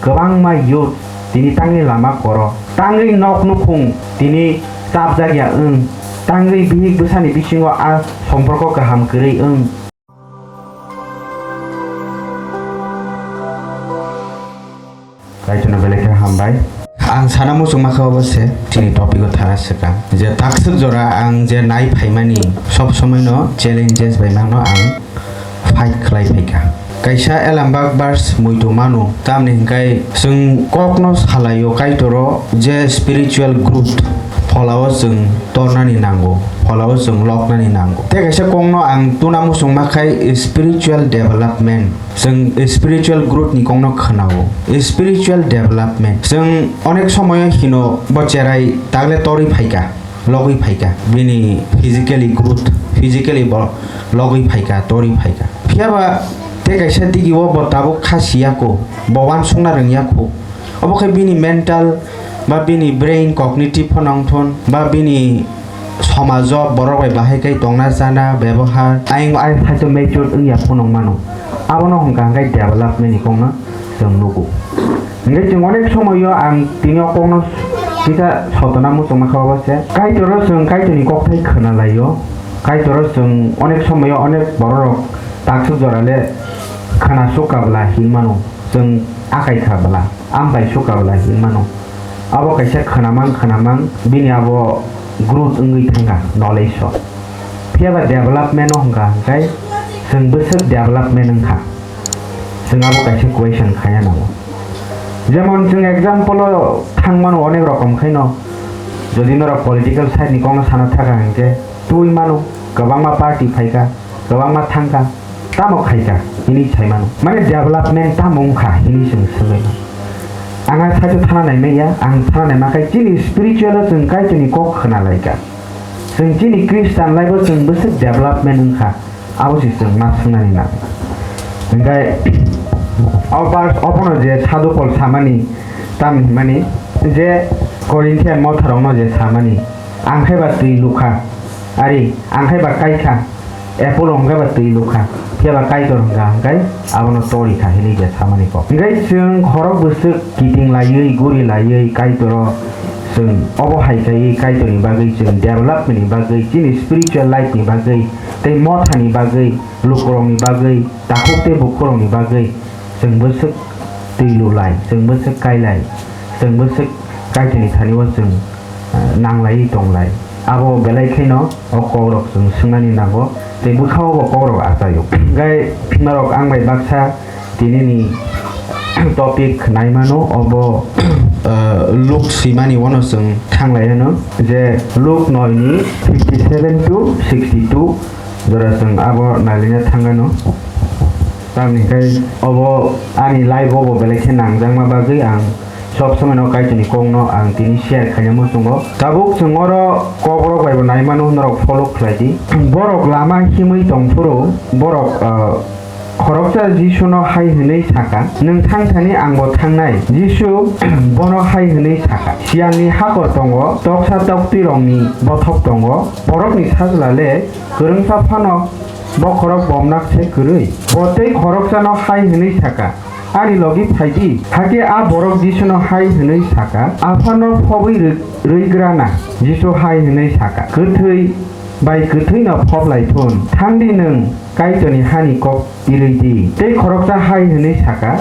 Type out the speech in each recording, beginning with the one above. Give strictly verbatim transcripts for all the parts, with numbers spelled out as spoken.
Kwbangma youth tini tangwi lama koro, tangwi nok nukhung tini chapjak ya wng, tangwi bihik bwsani bisingo a somporko kaham kwrwi wng. Kaitorno belai khe hambai. Ang sana muchungma khe obo se chini topic o thana swkang je takswk jora ang je nai phaimani sob somoi no challenges bai mano ang fight khlai phaikha. Kaisa elambak verse muitu mano, tamni hwnkhe chwng kokno salaio Kaitoro je spiritual growth pholao chwng tornani nango, pholao chwng loknani nango. Tei kaisa kokno ang tuna muchungma khai spiritual development. Chwng spiritual growth ni kokno khwnao. Spiritual development. Chwng onek somoyo hino bo cherai tagle torwi phaikha, logwi phaikha. Bini physically growth, physically bo logwi phaikha, torwi phaikha. Phiyaba tei kaisa digi o bo tabuk kha siyako, bo uansukna rwngya kho. Obo khe bini mental ba bini brain cognitive phano wngthon ba bini somajo borok bai bahai khe tongna chana bebohar ayang ayang saichung mature wngya phano wngmano. Abono hwnkha hwnkhe development ni kokno chwng nugo. Hwnkhe chwng onek somoyo ang tini o kokno kisa sotona muchungma khe obo se Kaitoro chwng Kaitorni kokthai khwnalaio. Kaitoro chwng onek somoyo onek bororok takswk jorale khwna sukha bwla hinmano, chwng akai kha bwla. Ambai sukha bwla hinmano. Abo kaisa khwnamang khwnamang bini abo growth wngwi thangkha knowledge o. Phiyaba development o hwnkha hwnkhe chwng bwswk development wngkha. Chwng abo kaisa question khaina nango. Jemon chwng example o thangmano onek rokom khaino, jodi norok political side ni kokno sana thaka hwnkhe twi mano, kwbangma party phaikha, kwbangma thangkha, tamo khaikha hinwi saimano. Mane development tamo wngkha hinwi chwng swngwi mano. Ang a side o thana naimaya, ang thana naima khai chini spiritual o chwng Kaitorni kok khwnalaikha. Chwng chini Christian life o chwng bwswk development wngkha, abo se chwng ma swngnani nango. Hwnkhe o verse obono je Sadhu Pol samani, tamni hwnmani je Corinthian motharokno je samani, ang khe ba twi lukha, ari ang khe ba kaikha, Apollo hwnkhe ba twi lukha, phiya ba Kaitor hwnkha hwnkhe abono tori kha hinwi je samani kok. Hwnkhe chwng khorok bwswk kiting laiwi, guri laiwi Kaitoro chwng obo hai khaiwi Kaitorni bagwi chwng development ni bagwi, chini spiritual life ni bagwi, tei mothani bagwi, lukurokni bagwi, takhuk tei bukhurokni bagwi chwng bwswk twi lulai, chwng bwswk kailai, chwng bwswk Kaitorni thani o chwng, eh, nanglaiwi tonglai. Abo belai kheno o kokrok chwng swngnani nango, tei bwkhao bo kokrok achaio. Hwnkhe norok ang bai baksa tinini topic naimano, obo, eh, Luk swimani uano chwng thanglai ano, je Luk noi ni fifty seven to sixty two jora chwng abo nailina thangano. Tamni khai obo ani life o bo belai khe nangjakma bagwi ang sob somoi no Kaitorni kokno ang tini share khaina muchungo. Tabuk chwng oro kokrok bai bo naimano, norok follow khlai di. Borok lama himwi tong phuru borok, ah, khoroksa Jisuno hai hwnwi saka, "Nwng thang thani angbo thangnai." Jisu bono hai hwnwi saka, "Siyangni hakor tongo, toksa toktwirokni bothop tongo, borokni sajla le kwrwngsa phano bokhorok bomnak se kwrwi." Bo tei khoroksano hai hwnwi saka, "Ani logi phai di." Hakhe a borok Jisuno hai hwnwi saka, "Aphano phobwi rw-, rwigrana." Jisu hai hwnwi saka, "Kwthwi bai kwthwino phob lai thun. Thang di nwng Kaitorni hani kok tirwi di." Tei khoroksa hai hwnwi saka,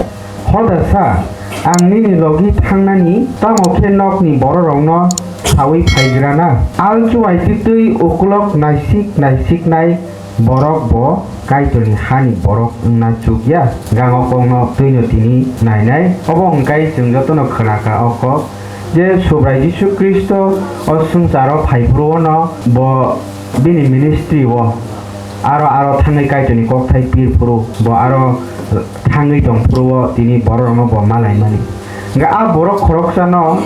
"Hoda sa, ang nini logi thangnani, tamo khe nokni bororokno saui phaigrana? Al chuai twtwi ukulok naisik naisiknai borok bo Kaitorni hani borok wngna chuk ya." Gango kokno twino tini nainai. Obo hwnkhe chwng jotono khwnakha o kok, je Subrai Jisu Khristo o swngcharo phai phuru-o no bo bini ministry o aro aro thangwi Kaitorni kokthai pir phuru, bo aro thangwi tong phuru-o tini bororokno bo malaimani. Hwnkhe a borok khoroksano,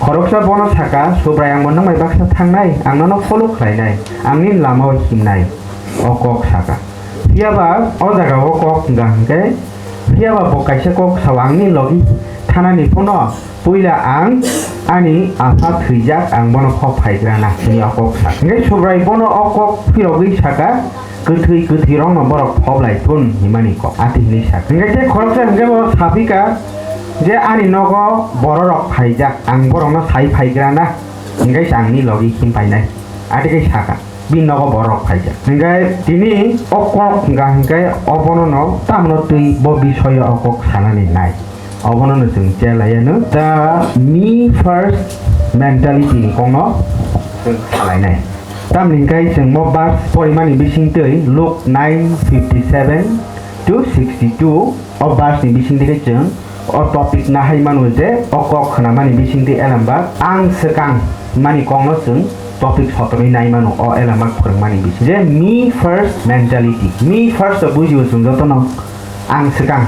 khoroksa bono saka, "Subrai, ang bo nwng bai baksa thangnai, ang nono follow khlainai, ang nini lama-o himnai," o kok saka. Phiyaba o jaga-o kok wngkha hwnkhe, phiyaba bo kaisa kok sao, "Ang nini logi thanani phano puila ang ani apha thwijak, ang bono kok phaigrana," hwnwi o kok saka. Hwnkhe Subrai bono o kok phirogwi saka, "Kwthwi kwthwirokno borok phob lai thun," himani kok. Ati hwnwi saka. Hwnkhe tei khoroksa hwnkhe bo saphika, Je ani nogo bororok phaijak, ang borokno sai phaigrana, hingke se angni logi him painai. Ati khe saka, bini nogo bororok phaijak. Hingke tini o kok hingka hingke obono no tamno twi bo bisoyo o kok sanani nai. Obono no chwng chelaiya no the me first mentality ni kokno chwng salainai. Tamni hingke chwng mo verse porimani bisingtwi Luke nine fifty seven to sixty two. O verse ni bisingtwi khe chwng o topic no hai mano je o kok khnamani bisingtwi elembak ang swkang mani kokno chwng topic sotonwi nai mano o elembak phwrwngmani bising je me first mentality, me first o bujio chwng jotono ang swkang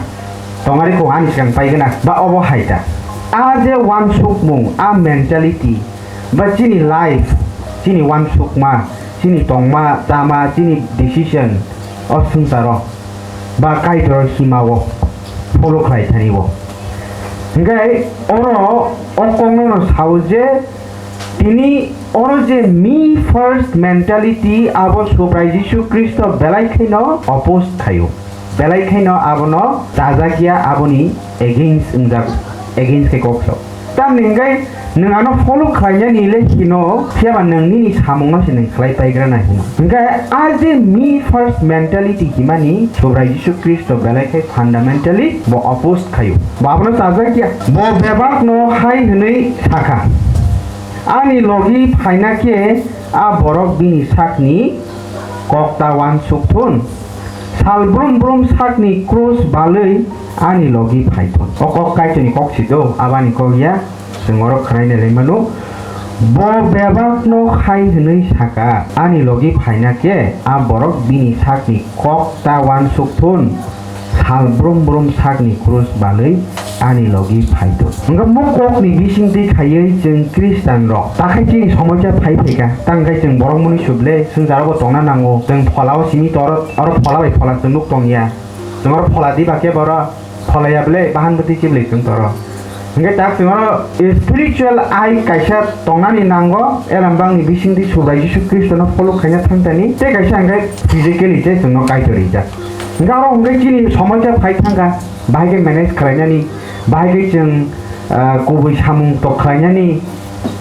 tongari kok ani swkang paigwna ba obo hai ta a je wansukmung a mentality ba chini life, chini wansukma, chini tongma chama, chini decision o swngcharo ba Kaitor himao follow khlai thani bo. Hingke oro o kokno no sao je tini oro je me first mentality abo Subrai Jisu Khristo belai khaino oppose khaio, belai khaino abono chajakya, aboni against wngjak, against khe kok sao. Tamni hingke nwng ano follow khlainani le hino, phiyaba nwng nini samungno se nwng khlai paigrana hino. Hingke a je me first mentality himani Subrai Jisu Khristo belai khe fundamentally bo oppose khaio. Bo abono chajakya. Bo bebakno hai hwnwi sakha, ani logi phaina khe a borok bini sakni kok ta wansukthun. Sal brum brum sakni krus balwi ani logi phaithun. O kok Kaitorni kok si do, abani kok ya. Chwng oro khwnaina le mano. Bo bebakno hai hwnwi saka, ani logi phaina khe a borok bini sakni kok ta wansukthun. Sal brum brum sakni krus balwi ani logi phaito. Hwnkhe mo kokni bisingtwi khaiwi chwng Khristian rok takhai chini somoisa phai phaikha, tangkhe chwng borok mwnwi suble swngcharo bo tongna nango, chwng pholao simi toro, oro phola bai phola chwng nuk tongya, chwng oro phola diba khe borok pholaya ble bahan bwtwi chible chwng toro. Hwnkhe tak chwng oro spiritual eye kaisa tongnani nango, elembakni bisingtwi Subrai Jisu Khristono follow khaina thangtani, tei kaisa hwnkhe physically tei chwngno Kaitor rijak. Hingke oro hingke chini somoisa phai thangkha, bahai khe manage khlainani, bahai khe chwng, ah, kubui samung tok khlainani,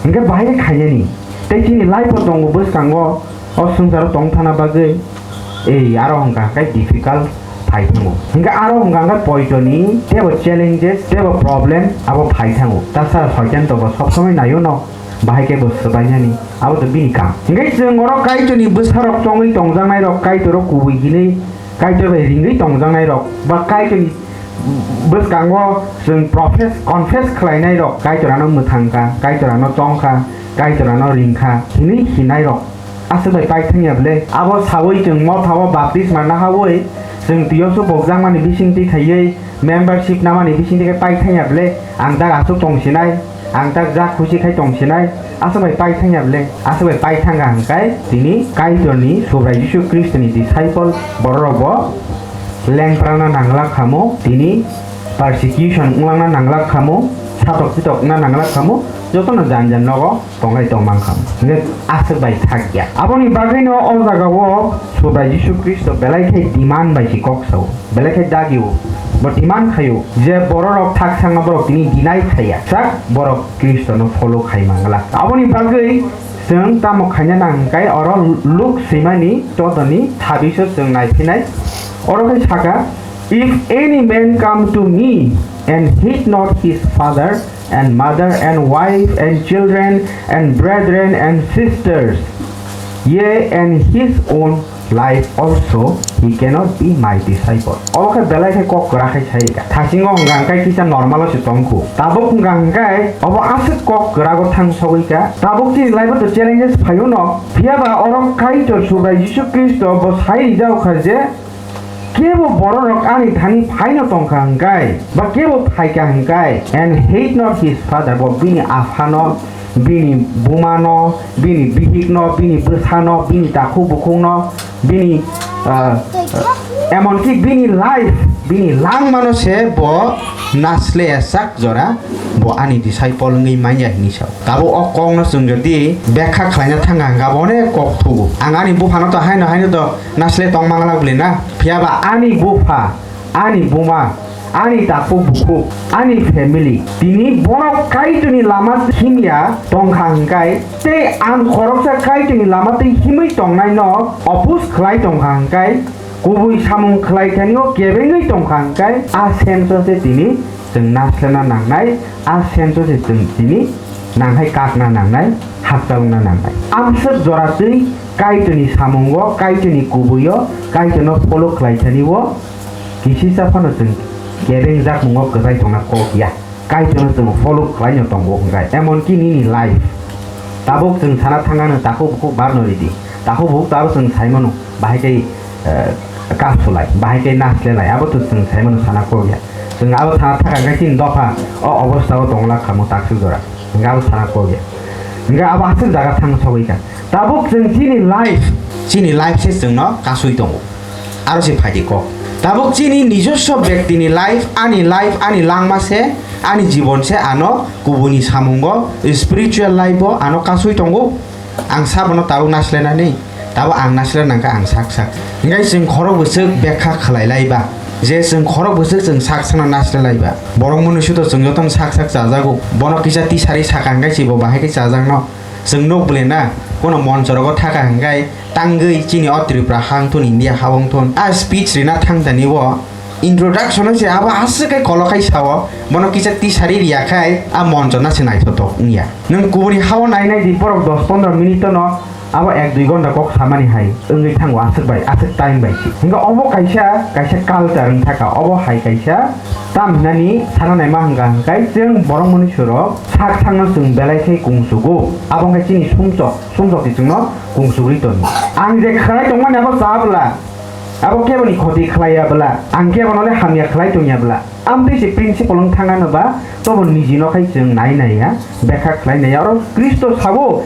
hingke bahai khe khainani. Tei chini life o tongo bwskango, o swngcharo tong thana bagwi, ei, aro hingka hingke difficult phai thango. Hingke aro hingka hingke poitoni tebo challenges, tebo problem abo phai thango. Tasa Soitan tobo sob somoi naio no, bahai khe bo swbainani. Abo to bini kam. Hingke chwng oro Kaitorni bwsarok chongwi tongjaknairok, Kaitoro kubui hinwi, Kaitor bai ringwi tongjaknairok, ba Kaitorni bwskango chwng profess, confess khlainairok, Kaitor ano mwthangkha, Kaitor ano chongkha, Kaitor ano ringkha hinwi hinairok aswk bai paithangya ble? Abo saui chwng mothao baptisma nahaui chwng twiyo supokjakmani bisingtwi khaiwi membership namani bisingtwi khe paithangya ble? Ang dak aswk tongsinai. Ang tak jak khusi khai tong sinai, aswk bai pai thangya ble, aswk bai pai thangya hwnkhe tini Kaitorni Subrai Jisu Khristoni disciple bororokbo lengprana nanglak khamu, tini persecution wnglangna nanglak khamu, satok pitok wngna nanglak khamu, jotono jan jan nogo tonglai tongmang khamu. Hwnkhe aswk bai thakya. Aboni bagwino o jagao Subrai Jisu Khristo belai khe demand bai se kok sao. Belai khe dagio, bo demand khaio je bororok thak sakno borok tini deny khaiya, sak borok Khristono follow khai mangla. Aboni bagwi chwng tamo khaina nang hwnkhe oro Luk swimani chodoni thabiso chwng naiphinai. Oro khe saka, "If any man come to me and hate not his father and mother and wife and children and brethren and sisters, yea, and his own life also, he cannot be my disciple." Obo khe belai khe kok kwrak khai sai kha. Thasingo hwnka hwnkhe kisa normal o se tong khu. Tabuk hwnka hwnkhe obo aswk kok kwrago thang sogwi kha. Tabuk chini life o to challenges phaio no. Phiya ba oro Kaitor Subrai Jisu Khristo bo sai rijak kha je, kebo bororok ani thani phaino tongkha hwnkhe, ba kebo phaikha hwnkhe, and hate not his father, bo bini aphano, bini bumano, bini bihikno, bini bwsano, bini takhuk bukhukno, bini, ah, emonki bini life, bini langmano se bo nasleya sak jora, bo ani disciple wngwi manya hinwi sao. Tabuk o kokno chwng jodi bekha khlaina thangkha hwnkhe abo onek kok thugo. Ang ani buphano to haino haino to nasle tong manglak bwle na. Phiya ba ani bupha, ani buma, ani takhuk bukhuk, ani family, tini borok Kaitorni lama himya tongkha hwnkhe, tei ang khoroksa Kaitorni lama tei himwi tongnaino oppose khlai tongkha hwnkhe, kubui samung khlai thani o kebengwi tongkha hwnkhe, a sense o se tini chwng naslena nangnai, a sense o se chwng tini nanghai kakna nangnai, hakchalna nangnai. Amswk jora twi Kaitorni samungo, Kaitorni kubuio, Kaitorno follow khlai thani o kisisa phano chwng kebeng jakmungo kwchai tongna kok ya. Kaitorno chwng follow khlaino tongo hwnkhe, emonki nini life. Tabuk chwng sana thangano takhuk bukhuk barno ridi. Takhuk bukhuk tabuk chwng saimano, bahai khe, eh, kasulai, bahai khe naslelai, abo to chwng saimano sana kok ya. Chwng abo sana thaka hwnkhe chini dopha o obostha o tongla khamu taksuk jora. Hwnkhe abo sana kok ya. Hwnkhe abo aswk jaga thang sogwi kha. Tabuk chwng chini life, chini life se chwngno kasui tongo. Aro se phaidi kok. Tabuk chini nijoswo bektini life, ani life, ani langma se, ani jibon se ano kubuni samungo, spiritual life o ano kasui tongo. Ang sabono tabuk naslena ni, tabuk ang naslena nangkha ang sak sak. Hingkai chwng khorok bwswk bekha khlai lai ba. Je chwng khorok bwswk chwng sak sakno naslelai ba. Borok mwnwi sudo chwng jotono sak sak chajago. Bono kisa tisari saka hingkai se bo bahai khe chajakno. Chwng nuk bwlena, kono monchorogo thaka hingkai tangwi chini o Tripura ha wngthun, India ha wngthun. A speech rina thangtani o introduction o se abo aswk khe kolokhai sao, bono kisa tisari riya khai a moncho na se naithotok wngya. Nwng kubuni ha o nai nai di borok dos pondro minute no abo ek dui ghonta kok samani hai wngwi thango aswk bai, aswk time bai se. Hingkhe obo kaisa, kaisa culture wng thaka, obo hai kaisa tam hinani sana naima hwnkha hwnkhe chwng borok mwnwi surok sak sakno chwng belai khe kungsugo. Abo wngkha chini sumsok, sumsok ni chwngno kungsugwi tongo. Ang je khlai tongmani abo cha bwla, abo keboni khoti khlai ya bwla, ang kebono le hamya khlai tong ya bwla. Amtwi se principle wng thangano ba, tobo niji no khai chwng nai nai ya, bekha khlai nai ya. Oro Khristo sabo,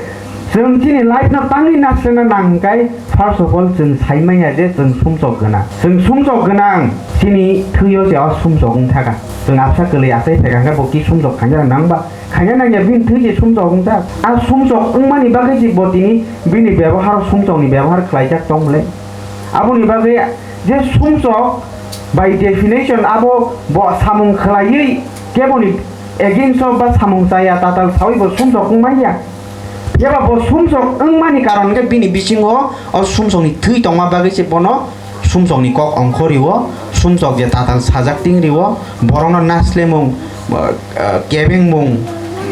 chwng chini life no tangwi naslena nang hwnkhe, first of all, chwng sai manya je chwng sumsok gwnang. Chwng sumsok gwnang, chini thwi o se o sumsok wng thaka. Chwng absa kwlwi achai phaikha hwnkhe bo ki sumsok khaina nang ba? Khaina nang ya, bini thwi se sumsok wng thak. A sumsok wngmani bagwi se bo tini bini bebohar, sumsokni bebohar khlaijak tong le. Aboni bagwi je sumsok by definition abo bo samung khlaiwi keboni against o ba samung chaya tatal sawi bo sumsok wng manya. Phiya ba bo sumsok wngmani karon khe bini bisingo o sumsokni thwi tongma bagwi se bono sumsokni kok ongkho rio, sumsok je tatal sajak ting rio, borokno naslemung, eh, kebengmung,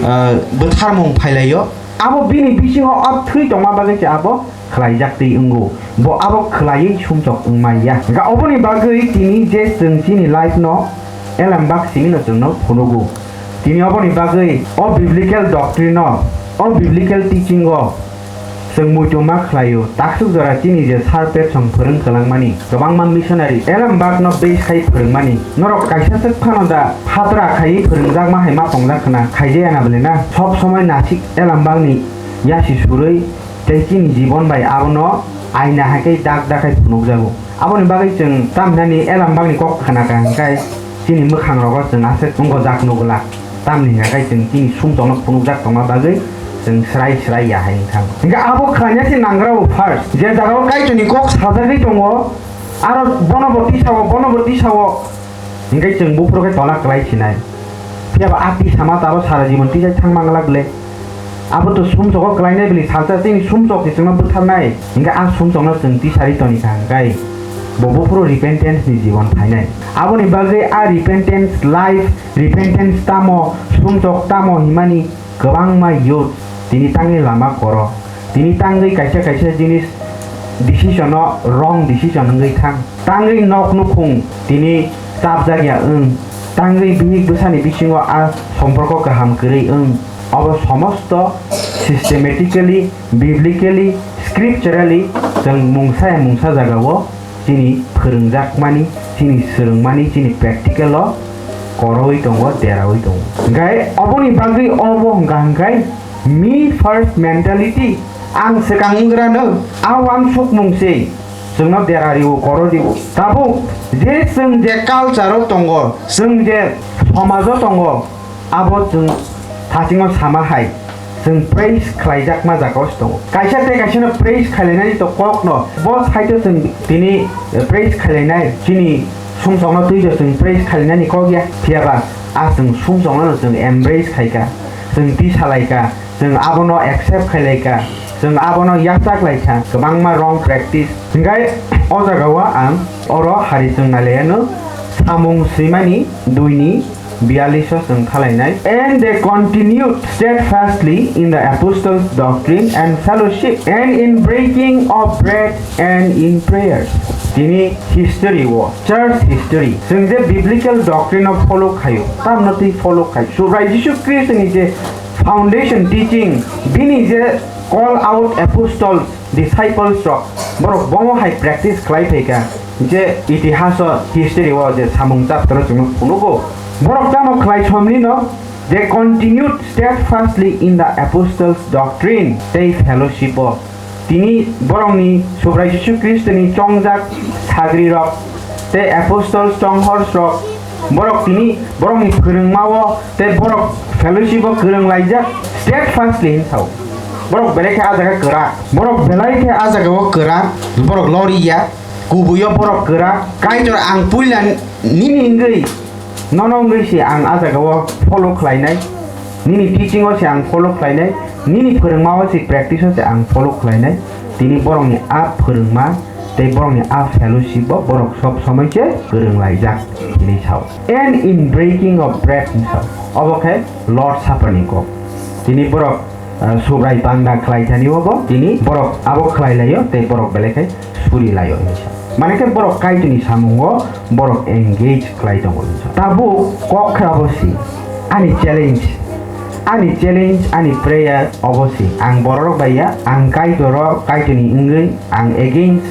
eh, bwtharmung phailaio. Abo bini bisingo o thwi tongma bagwi se abo khlaijak twi wngo. Bo abo khlaiwi sumsok wngma ya. Hwnkhe oboni bagwi tini je chwng chini life no elembak simi no chwngno phunugo. Tini oboni bagwi o biblical doctrine o, o biblical teaching o chwng muitu ma khlaio. Taksuk jora chini je sir Petsong phwrwng kwlangmani, kwbangma missionary elembak no base khai phwrwngmani. Norok kaisa swk phano da phatra khaiwi phwrwngjakma hai ma tongjak khna? Khaijaya na bwle na? Sob somoi nasik elembak ni yasi surwi tei chini jibon bai abono aina hai khe dak dak khai phunukjago. Aboni bagwi chwng tamhinani elembak ni kok khna kha hwnkhe chini mwkhang rogo chwng aswk wngojak nugwlak. Tamni hwnkha khe chwng chini sumsokno phunukjak tongma bagwi chwng swrai swrai ya hai wngkha. Hwnkhe abo khlaina se nangrao first. Je jagao Kaitorni kok sajagwi tongo, aro bono bo tisao, bono bo tisao. Hingke chwng buphuru khe tola kwlai sinai. Phiya ba a twi sama tabo sara jibon twijai thang manglak le. Abo to sumsogo kwlainai bini salsa chini sumsok se chwngno bwtharnai. Hingke a sumsokno chwng tisari toni kha hingkai bo buphuru repentance ni jibon phainai. Aboni bagwi a repentance life, repentance tamo, sumsok tamo himani kwbangma youth tini tangwi lama koro. Tini tangwi kaisa kaisa jinis decision o wrong decision wngwi thang. Tangwi nok nukhung tini chapjak ya wng, tangwi bihik bwsani bisingo a somporko kaham kwrwi wng, obo somosto systematically, biblically, scripturally chwng mungsa ya mungsa jagao chini phwrwngjakmani, chini swrwngmani, chini practical o korowi tongo, derawi tongo. Hwnkhe oboni bagwi obo hwnkha hwnkhe me first mentality, ang swkang wnggrano, a wansukmung se. Chwngno dera rio, koro rio. Tabuk je chwng je culture o tongo, chwng je somajo tongo, abo chwng thasingo sama hai, chwng praise khlaijakma jagao se tongo. Kaisa tei kaisano praise khlainani to kokno, bo side o chwng tini praise khlainai chini Sumsokno twijo chwng praise khainani kok ya, phiyaba a chwng sumsokno chwng embrace khaika, chwng tisalaika, chwng abono accept khailaika, chwng abono yachaklaikha, kwbangma wrong practice. Hinkhe o jagao ang oro hari chwng nailaiyano samung swimani duini biyaliso chwng thalainai. And they continued steadfastly in the apostles' doctrine and fellowship, and in breaking of bread and in prayers. Tini history o, church history, chwng je biblical doctrine o follow khaio, tamno twi follow khai. Subrai Jisu Khristoni je foundation teaching, bini je call out apostles, disciples rok, borok bomo hai practice khlai phaika, je itihaso, history o je samung chapter o chwngno phunugo. Borok tamo khlai somni no, they continued steadfastly in the apostles' doctrine tei fellowship o. Tini borokni Subrai Jisu Khristoni chongjak sagrirok tei apostles, chonghors rok, borok tini borokni phwrwngmao tei borok fellowship o kwrwng laijak steadfastly hinwi sao. Borok belai khe a jaga kwrak, borok belai khe a jagao kwrak, borok loriya, kubuio borok kwrak. Kaitor, ang puila nini wngwi, nono wngwi se ang a jagao follow khlainai, nini teaching o se ang follow khlainai, nini phwrwngmao se, practice o se ang follow khlainai. Tini borokni a phwrwngma tei borokni a fellowship o borok sob somoi se kwrwng laijak hinwi sao. And in breaking of bread hinwi sao. Obo khe Lord Supper ni kok. Tini borok, ah, Subrai panda khlai thani obo, tini borok abo khlai laio tei borok belai khe suri laio hinwi sao. Mane khe borok Kaitorni samungo borok engage khlai tongo hinwi sao. Tabuk kok khe abo si, ani challenge, ani challenge, ani prayer obo si. Ang bororok bai ya, ang Kaitor o, Kaitorni wngwi ang against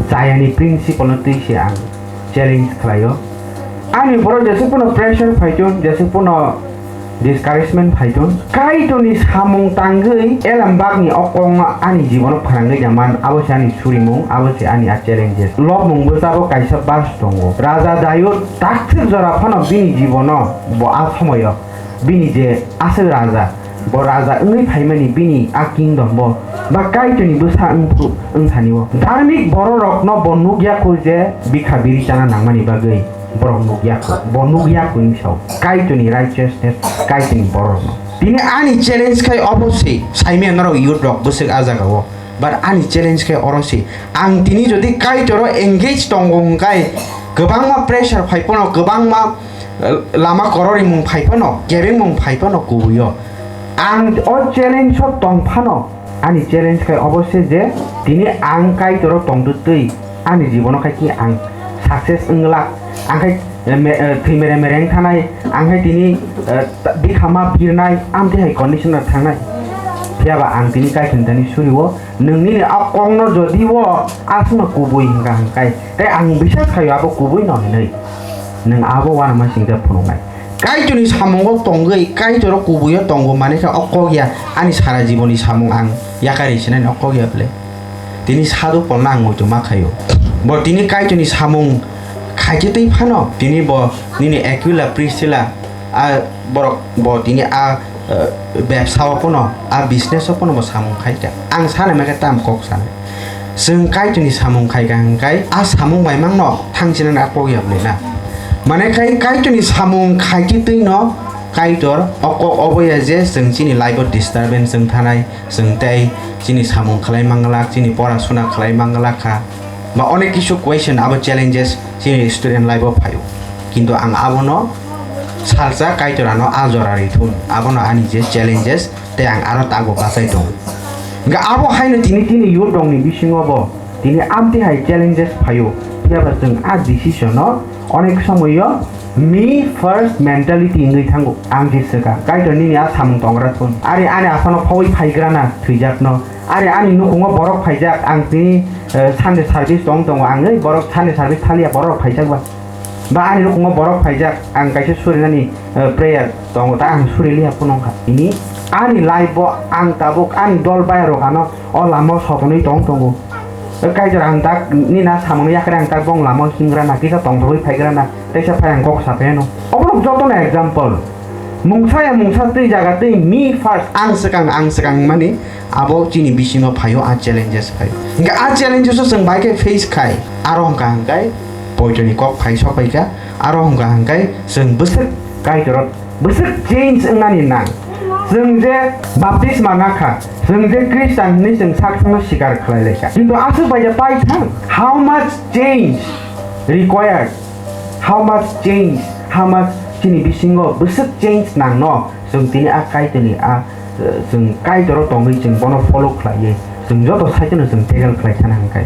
chayani principle no twi se ang challenge khlaio. Ani borok jese pono pressure phaitun, jese pono discouragement phaitun, Kaitorni samung tangwi elembakni o kokno ani jibono phrangwi jaman, abo se ani surimung, abo se ani a challenges. Lobmung bwsabo kaisa verse tongo. Raja Dayud takthik jora phano bini jibono bo a somoyo bini je aswk raja, bo raja wngwi phaimani bini a kingdom bo ba Kaitorni bwsa wngphu-, wngthani o. Dharmik bororokno bo nukya kho je bikha biri chana nangmani bagwi borok nukya kho, bo nukya kho wngwi sao. Kaitorni righteousness, Kaitorni bororokno. Tini ani challenge khai obo se, saimanya norok youth rok bwswk a jagao. But ani challenge khe oro se, ang tini jodi Kaitor o engage tongo hwnkhe, kwbangma pressure phai phano, kwbangma, eh, lama korori mung phai phano, kebeng mung phai phano kubui o. Ang o challenge o tong phano, ani challenge khe obo se je tini ang Kaitor o tongtwtwi ani jibono khai khe ang success wnglak, ang khai, eh, me-, eh, thwi mere mere wng thanai, ang khai tini, eh, ta-, bikha ma birnai, amtwi hai condition o thangnai. Phiyaba ang tini Kaitor ni thani suri o, nwng nini a kokno jodi o aswkno kubui hwnkha hwnkhe, tei ang bisas khaio abo kubui no hinwi, nwng abo uanama singcha phunuknai. Kaitorni samungo tongwi, Kaitor o kubui o tongo, mane khe o kok ya, ani sara jiboni samung ang yakarwi sinani o kok ya bwle. Tini sadhu Polno ang muitu ma khaio. Bo tini Kaitorni samung khaikhe twi phano, tini bo nini Aquila, Priscilla, a borok bo tini a, eh, bebsa o phano, a business o phano bo samung khaikha. Ang sana mekhe tam kok sana. Chwng Kaitorni samung khaikha hwnkhe a samung bai mangno thangsinani a kok ya bwle na. Mane khai Kaitorni samung khaikhe twi no Kaitor o kok obo ya je chwng chini life o disturbance wng thanai. Chwng tei chini samung khlai manglak, chini pora suna khlai manglak kha, ba onek kisu question abo challenges chini student life o phaio. Kintu ang abono salsa Kaitor ano a jora ri thun, abono ani je challenges tei ang aro tago bachai tongo. Hingkhe abo haino tini tini youth rokni bisingo bo tini amtwi hai challenges phaio, phiyaba chwng a decision o onek somoyo me first mentality wngwi thango. Ang se swkang, Kaitor nini a samung tongra thun. Are ani aphano phaui phaigrana thwijakno. Are ani nukhungo borok phaijak, ang tini, eh, Sunday service tong tongo, ang ei borok Sunday service thaliya borok phaijak ba. Ba ani nukhungo borok phaijak, ang kaisa surinani, eh, prayer tongo, ta ang suriliya phunukha. Ini ani life bo ang tabuk ani dol bayarok ano o lama o sotonwi tong tongo. Kaitor ang tak nina samungni yakre ang tak bong lama hingra na kisa tongthogwi phaigra na teisa phai ang kok sapheno. Oborok jotono example. Mungsa ya mungsa twi jaga twi me first, ang swkang, ang swkang mani abo chini bisingo phaio, a challenges phaio. Hingkhe a challenges o chwng bai khe face khai, aro hwnkha hwnkhe poitoni kok phai sok phaikha. Aro hwnkha hwnkhe chwng bwswk Kaitor bwswk change wngnani nang. Chwng je baptisma nakha, chwng je Christian hwnwi chwng sak sakno sikar khlai laikha. Kintu aswk bai je paithang, how much change required? How much change? How much chini bisingo bwswk change nangno? Chwng tini a Kaitorni a, eh, chwng Kaitoro tongwi chwng bono follow khlaiwi chwng joto saichano chwng tackle khlai sana hwnkhe.